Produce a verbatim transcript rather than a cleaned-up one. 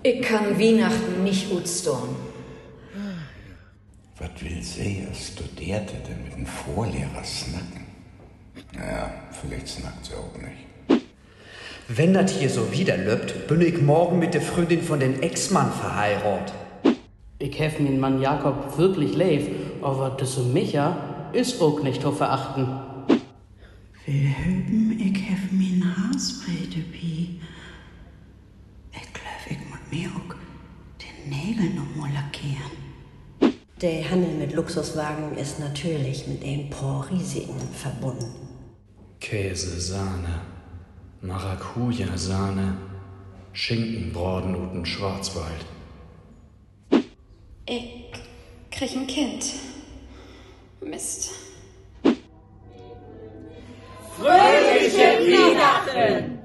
Ik kann Wiehnachten nich utstahn. Wat will se as Studeerte denn mit en Vörlehrer snacken? Na ja, villicht snackt se ok nich. Wenn dat hier so wiederlöppt, bün ik morgen mit de Fründin von den Ex-Mann verheiraadt. Ik heff mien Mann Jakob würklich leev, aver düsse Micha is ok nich to verachten. Wilhelm, ik heff mien Haarspray dorbi. Ik glööv, ik mutt mi ok de Negel noch mal lackeren. De Hannel mit Luxuswagen is natürlich mit en poor Risiken verbunnen. Käsesahne, Maracuja-Sahne, Schinkenbraden ut den Schwarzwald. Ik krieg en Kind. Mist. Fröhliche Wiehnachten!